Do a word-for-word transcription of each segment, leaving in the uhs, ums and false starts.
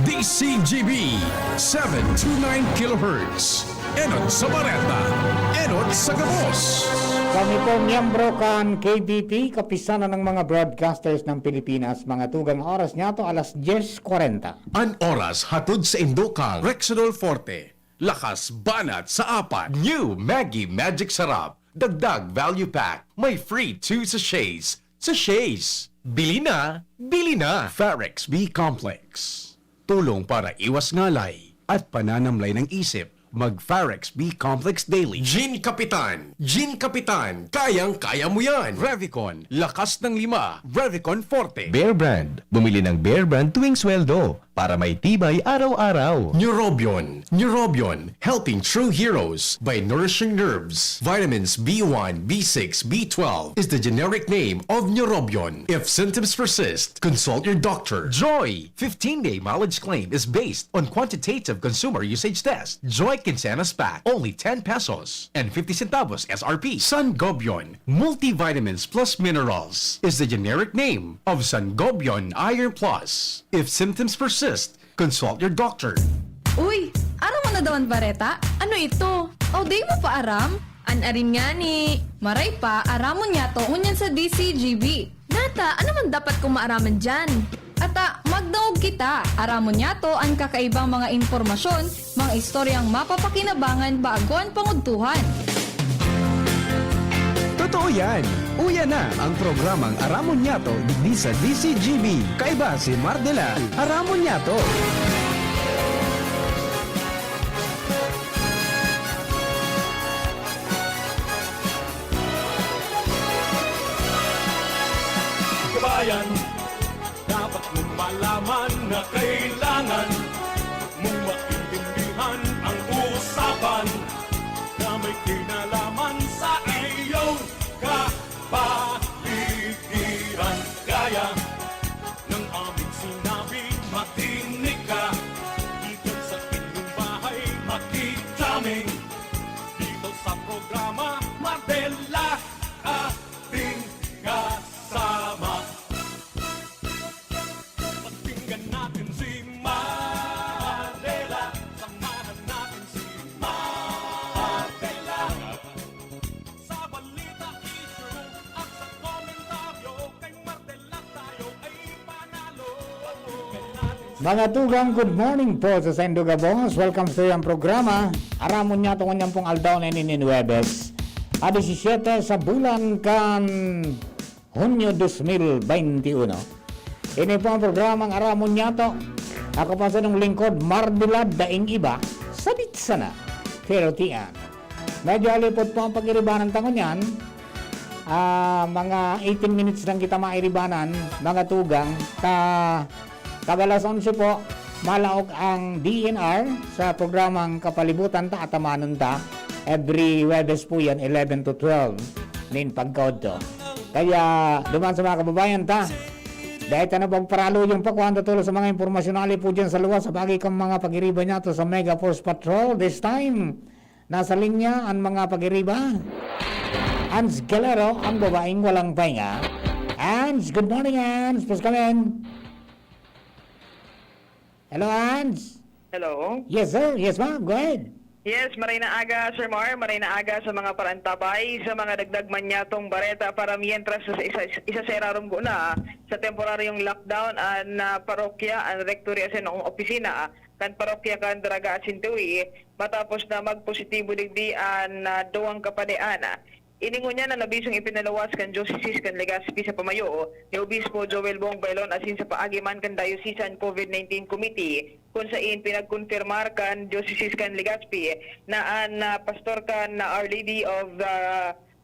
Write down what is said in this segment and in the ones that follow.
D C G B, seven two nine kilohertz. Enot sa Bareta, enot sa gabos. Kami po, miyembro kan K B P, Kapisanan ng mga Broadcasters ng Pilipinas. Mga tugang, oras niyato, alas dyes kwarenta. An oras hatod saindo kan Rexidol Forte. Lakas banat sa apat. New Maggi Magic Sarap. Dagdag value pack. May free two sachets. Sachets! Bili na! Bili na! Farex B Complex. Tulong para iwas ngalay at pananamlay ng isip. Mag Farex B Complex Daily. Gin Kapitan! Gin Kapitan! Kayang-kaya mo yan! Revicon! Lakas ng lima! Revicon Forte! Bear Brand. Bumili ng Bear Brand tuwing sweldo para may tibay araw-araw. Neurobion. Neurobion, helping true heroes by nourishing nerves. Vitamins B one, B six, B twelve is the generic name of Neurobion. If symptoms persist, consult your doctor. Joy, fifteen-day mileage claim is based on quantitative consumer usage test. Joy Quincenas Pack, only ten pesos and fifty centavos S R P. Sangobion, multivitamins plus minerals is the generic name of Sangobion Iron Plus. If symptoms persist, consult your doctor. Uy, aram mo na daw an bareta? Ano ito? O, di mo pa aram? An arin ngani. Maray pa, aramon niyato ngunyan sa D C G B. Nata, ano man dapat kong maaraman diyan? Ata, magdangog kita. Aramon niyato an kakaibang mga impormasyon, mga istoryang mapapakinabangan bago an pangudtuhan. Totoo yan! Uya na ang programang Aramon Niyato digdi sa D C G B. Kaiba si Mar de la Aramon Niyato. Kabayan, dapat mong malaman na kailangan mong maintindihan ang usapan na may kinalaman sa iyong kapaligiran. Gaya ng aming sinabi, makinig ka. Dito sa inyong bahay, makikita kami. Dito sa programa, Mar de la, ating kasama. Pakinggan natin si Mar de la. Samahan natin si Mar de la. Sa balita, issue at sa komentaryo, kay Mar de la tayo ay panalo. Pakinggan natin si Mga tugang, good morning po sa saindo gabos. Welcome sa iyang programa, Aramon Niyato, ngunyan pong aldaw na ini nin Huwebes, a disisyete sa bulan kan Hunyo dos mil bente uno. Ini po ang programang Aramon Niyato. Ako po sa inyong lingkod, Mar de la, daing iba, sabit sana. Pero tiyan. Medyo halipot po ang pag-iribanan ta ngunyan. Ah, mga eighteen minutes lang kita mairibanan, mga tugang. Ta, pag alas onse po, malaog ang D E N R sa programang Kapalibutan Ta, atamanon ta. Every Huwebes po yan, eleven to twelve, nin pagkaodto. Kaya, duman sa mga kababayan ta, dahil ta na pagparaluyong pa, kuwan ta tulos sa mga impormasyonal po dyan sa luwas, sa bagay kang mga pag-iriba niyato sa Mega Force Patrol. This time, nasa linya ang mga pag-iriba. Ans Galero, ang babaeng walang pahinga. Ans, good morning, Ans. Please come in. Hello, Ans. Hello. Yes, sir. Yes, ma'am. Go ahead. Yes, maray na aga, Sir Mar. Maray na aga sa mga parantabay, sa mga dagdag man niyato nga bareta para mientras sa isa, isa, isa sa irarom ko na sa temporaryong lockdown, an, ah, parokya, an rectory asin ang opisina, ah, kan parokya kan Daraga asin Tiwi, matapos na magpositibo digdi an, ah, duwang kapadian. Ini ngunyan an abisong ipinaluwas kan Diocese kan Legazpi sa pamayo ni Obispo Joel Bong Bailon asin sa paagi man kan Diocesan COVID nineteen Committee, kun sain pinagkonfirmar kan Diocese kan Legazpi na an, ah, pastor kan, ah, Our Lady of the,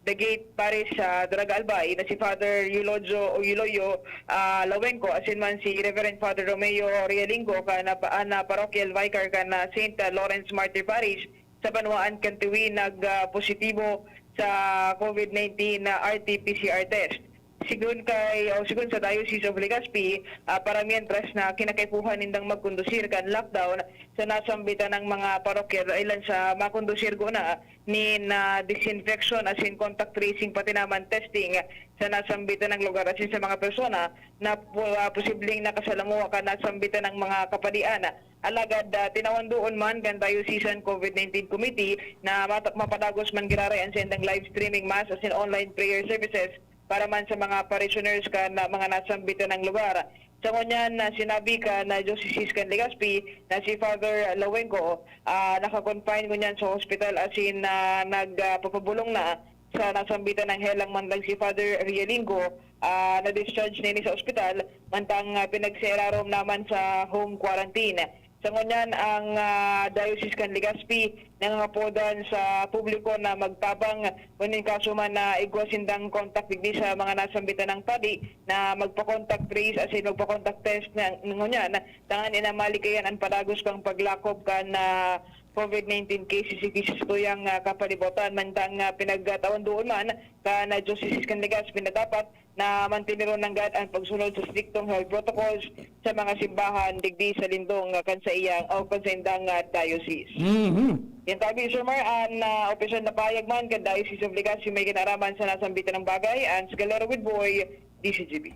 the Gate Parish sa Daraga Albay na si Father Eulojo o Euloyo, ah, Lawenco asin man si Reverend Father Romeo Realingo kan, ah, pa-, an, ah, parochial vicar kan, ah, Saint Lawrence Martyr Parish sa banwaan kan Tiwi nag, ah, positibo sa COVID nineteen na R T P C R test. Sigon kay, o sigon sa Diocese of Legazpi, ah, para mientras na kinakaipuhan nindang magkondusir kan lockdown sa nasambitan ng mga parokya, dahilan sa makondusir guna nin, ah, disinfection asin contact tracing pati naman testing sa nasambitan ng lugar asin sa mga persona na po, ah, posibleng nakasalamuha kan nasambitan ng mga kapadian. Alagad, ah, tinawan doon man kan Diocesan COVID nineteen Committee na mata-, mapadagos man giraray an saindang live streaming mass asin online prayer services para man sa mga parishioners kan, ah, mga nasambitan ng lugar. Sa ngunyan na sinabi kan, ah, Diocese kan Legazpi na si Father Lawengo, ah, naka-confine ngunyan sa hospital asin, ah, nagpapabulong na sa nasambitan ng helang, mantang si Father Realingo, ah, na-discharge na ini sa ospital, mantang, ah, pinagserarom naman sa home quarantine. Sa ngunyan, ang, ah, Diocese kan Legazpi nangangapodan sa publiko na magtabang ngunyan kaso man na igwa sindang contact digdi sa mga nasambitan ng padi na magpa-contact trace asin magpa-contact test na ngunyan, tanganing malikayan an padagos pang paglakob kan, ah, COVID nineteen cases digdi sa satuyang, ah, kapalibutan. Mantang, ah, pinagtatawan doon man kan, ah, Diocese kan Legazpi na dapat na mantineron nanggad an pagsunod sa striktong health protocols sa mga simbahan digdi sa lindong, ah, kan saiyang o kan saindang, ah, diocese. Mhm. Yan tabi, Sir Mar, an, ah, opisyal na pahayag man kan Diocese of Legazpi may kinaaraman sa nasambitan ng bagay, Ans Galera with Boy, D C G B.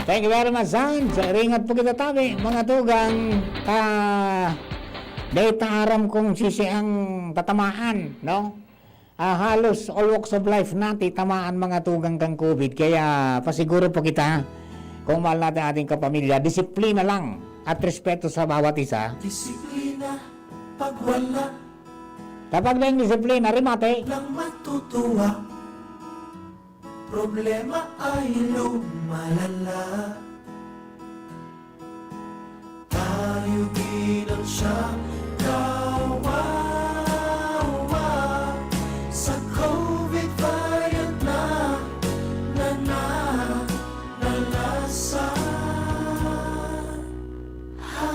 Thank you very much, Zan. Sa ringat po kita tabi, mga tugang, ah, dahil ta aram kung sisi ang tatamaan, no? Ah, halos all walks of life natin tamaan mga tugang kang COVID. Kaya pasiguro po kita, kung mahal natin ating kapamilya, disiplina lang at respeto sa bawat isa. Disiplina, pag wala Kapag may disiplina, remate. Lang matutuwa. Problema ay lumalala. Tayo din ang siyang kawawa sa COVID variant na nananalasa. Ha?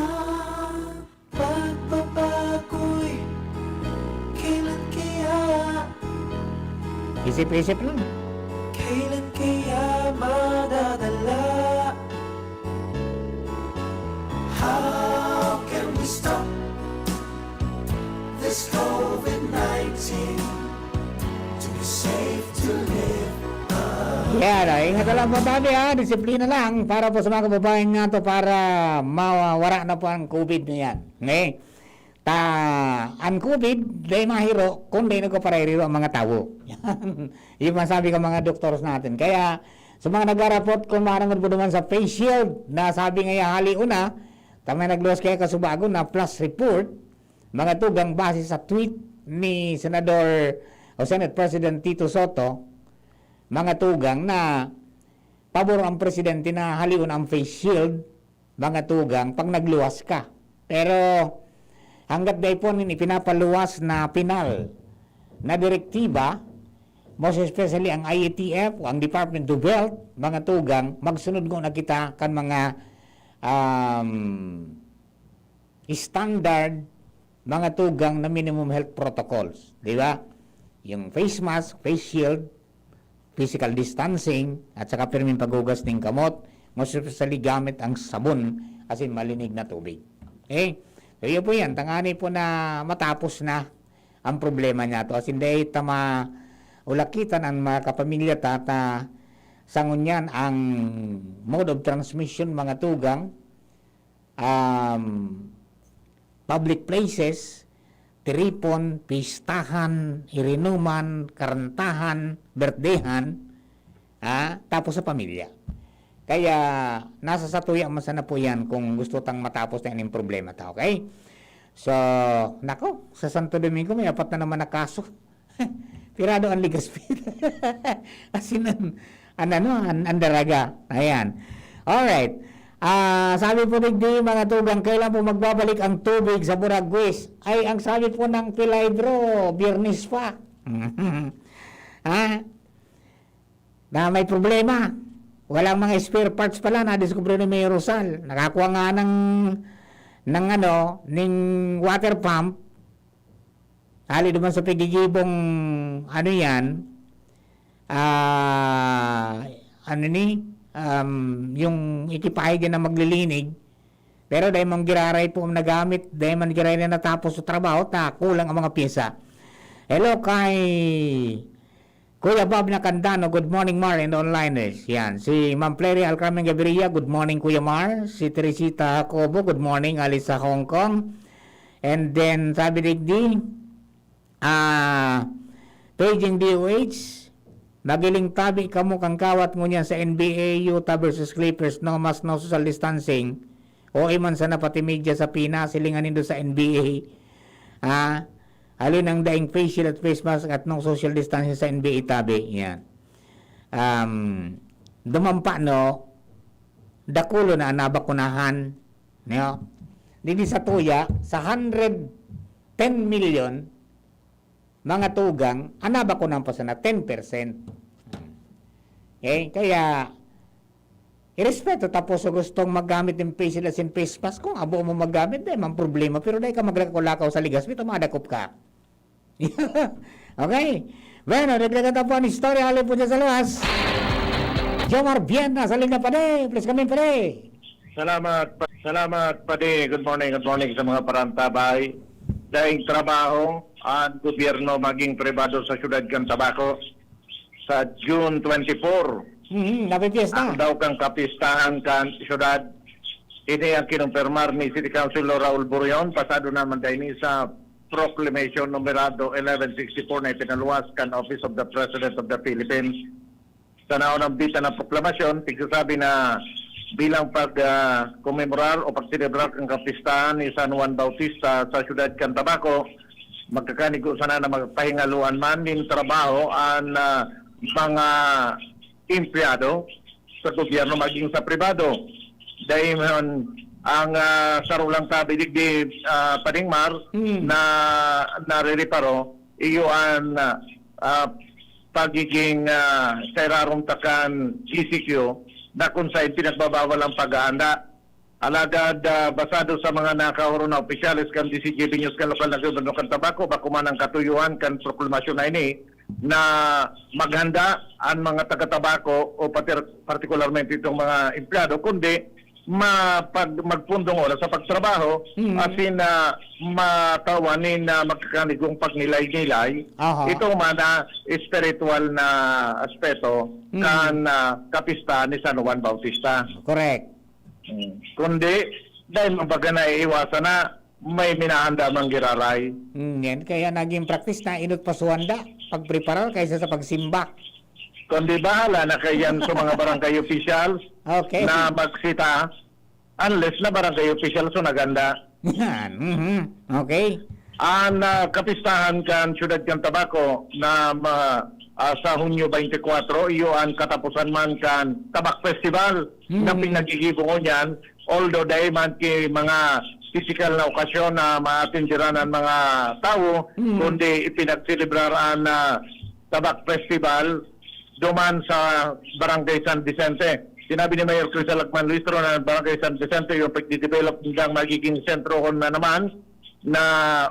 Pagbabago'y kailan kaya? Isip-isip lang. Kailan kaya madadala? How can we stop this COVID nineteen? To be safe to live. Yan, ah, ingat na lang po tabi, ha. Disiplina lang para po sa mga kababayan nga to para mawara na po ang COVID na yan. Okay? Ta, ang COVID, dai mahiro, kung dai nagpapareriro ang mga tawo. Yan. Yung masabi ka mga doctors natin. Kaya, sa mga nagarapot, kung marangod po naman sa face shield, na sabi nga hali una, ta may nagluwas kaya kasubago na plus report, mga tugang base sa tweet ni Senador o Senate President Tito Soto, mga tugang na pabor ang presidente na halion ang face shield, mga tugang, pag nagluwas ka. Pero hanggat dai po nin ipinapaluwas na pinal na direktiba, most especially ang I A T F, ang Department of Health, mga tugang, magsunod ngona kita kan mga, um, standard, mga tugang na minimum health protocols, di ba? Yung face mask, face shield, physical distancing, at saka pirming paghugas ning kamot, most especially gamit ang sabon asin malinig na tubig. Okay? So, yun po yan. Tangani po na matapos na ang problema niya to. Asin dahil ta maulakitan ang mga kapamilya ta, ta sa ngunyan ang mode of transmission, mga tugang, um, public places, tiripon, pistahan, irinuman, karantahan, birthdayhan, ah, tapos sa pamilya. Kaya nasa satuya man sana po yan kung gusto tang matapos na yung problema ta, okay? So, nako, sa Santo Domingo may apat na naman na kaso. Pirado ang Legazpi. Asin an, an ano, an, an Daraga. Ayan. Alright. Ah, sabi po digdi, mga tugang, kailan po magbabalik ang tubig sa Buragwis? Ay, ang sabi po ng Pilaydro, Biyernes pa. Ha? Na may problema. Walang mga spare parts pala, nadiskubre ni Mayor Rosal. Nakakuha nga ng, ng ano, ning water pump. Hali naman sa pagigibong, ano yan, ah, ano ni, um, yung ekipahe diyan na maglilinig, pero dai man giraray po nagamit, dai man giraray na natapos sa trabaho, ta kulang ang mga pyesa. Hello kay Kuya Bob Nakandano, good morning, Mar and onliners. Yan. Si Ma'am Flery Alcarmen Gaviria, good morning, Kuya Mar. Si Teresita Jacobo, good morning, ali sa Hong Kong. And then, sabi digdi, ah, Paging D O H, magiling tabi kamo kan kawat ngunyan sa N B A, Utah versus Clippers, no mask, no social distancing. O iman sana pati media sa Pinas, silingan nindo sa N B A. Ah, alin ang daing face shield at face mask at no social distancing sa N B A tabi? Yan. Um, dumampa, no, dakulo na ang nabakunahan. No? Didi sa tuya, sa hundred ten million, mga tugang, ang nabakunahan pa sana, ten percent. Okay? Kaya, irespeto, tapos sa gustong maggamit ng face shield asin face mask, kung abo mo maggamit, di man problema, pero dai ka maglakaw-lakaw sa ligas, bitaw madakop ka. Okay? Bueno, dagdagan ta po ang istorya, hali po dyan sa luwas. Jomar Bienna sa linya, padi. Please come in, padi. Salamat, pa-, salamat, padi. Good morning, good morning sa mga parantabay. Daing trabaho, ang gobyerno maging pribado sa siyudad kan Tabaco sa June twenty-four. Mhm, napipiesta. Ang daw kang kapistahan kan siyudad. Ini ang kinumpirmar ni City Councilor Raul Burion, pasado naman daini sa Proclamation numerado eleven sixty-four na ipinaluwas kan Office of the President of the Philippines. Sa naunang bitan ng proklamasyon, tigsasabi na bilang pag, ah, komemorar o pagselebrar kan kapistahan ni San Juan Bautista sa siyudad kan Tabaco, magkakanigo sana na magpahingaloan man nin trabaho an, ah, mga empleyado sa gobyerno maging sa pribado. Dahil man ang, ah, saro lang tabi digdi, ah, Pading Mar, Mm. na narireparo, iyo an, ah, ah, pagiging, ah, sa irarom ta kan G C Q na kung saan pinagbabawal ang paghahanda. Alagad, ah, basado sa mga nakaoron na opisyales kan D C G B News kan lokal na gobyerno kan Tabaco, bako man ang katuyuhan kan proklamasyon na ini na maghanda an mga taga-Tabaco o pati-, partikularmente itong mga empleyado, kundi mapag-, magpundong oras sa pagtrabaho, Mm. asin, ah, matawan nin, ah, magkakanigong pagnilay-nilay. Aha. Ito man na espiritual na aspeto Mm. kan, ah, kapistahan ni San Juan Bautista. Correct. Mm. Kundi, dahil mabaga na iiwasan na, may minahanda man giraray. Mm, yan. Kaya naging practice na inot pa sa handa, pagpreparar kaysa sa pagsimba. Kundi bahala na kayan sa mga barangay officials Okay. na magsita, unless na barangay officials so naganda. Yan. Mhm. Okay. An, ah, kapistahan kan siyudad kan Tabaco na ma-, ah, sa Hunyo twenty-four, iyo an kataposan man kan Tabak Festival na Mhm. pinaggigibo ngunyan, although dai man ki mga pisikal na okasyon na maatenderan an mga tawo, Mhm. kundi ipinagselebrar an, ah, Tabak Festival duman sa Barangay San Vicente. Sinabi ni Mayor Chris Alagman Luistro na Barangay San Vicente yung pagdidevelop nindang magiging sentro na naman na,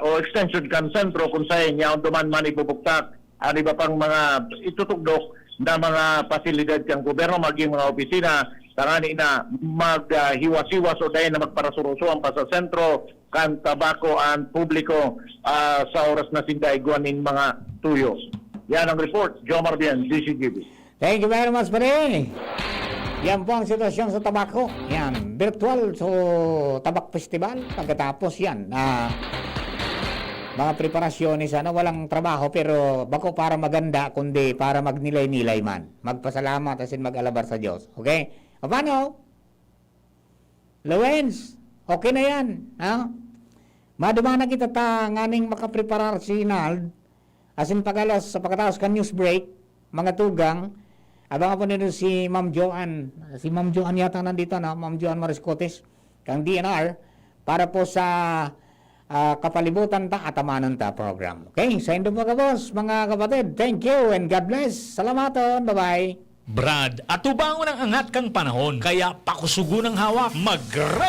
o extension kan sentro kung saan yaon duman man ibubugtak ang iba pang mga itutugdok na mga pasilidad kan gobyerno, maging mga opisina, tangani na maghiwas-hiwas o dahil na magparasurusuan pa sa sentro kan Tabaco ang publiko, ah, sa oras na sinda igwa nin mga tuyo. Yan ang report, Jomar Bien, D C G B. Thank you very much, pare. Yan po ang sitwasyon sa Tabaco. Yan, virtual so Tabak Festival. Pagkatapos yan, ah, mga preparasyon, sana walang trabaho pero bako para maganda, kundi para magnilay-nilay man. Magpasalamat asin mag-alabar sa Diyos. Okay? O, paano? Lawens, okay na yan, ha? Madumana kita ta nganing makapreparar si Nald, asin pagalas sa pagkatapos kan news break, mga tugang, abangan po ninyo si Ma'am Joanne. Si Ma'am Joanne yata nandito, no? Ma'am Joanne Mariscotes, kang D N R, para po sa, ah, Kapalibutan Ta, Atamanon Ta program. Okay, sa indo po, mga boss, mga kapatid, thank you and God bless. Salamaton, bye-bye. Brad, atubangon ang angat kan panahon, kaya pakusugon ang hawak. Magre-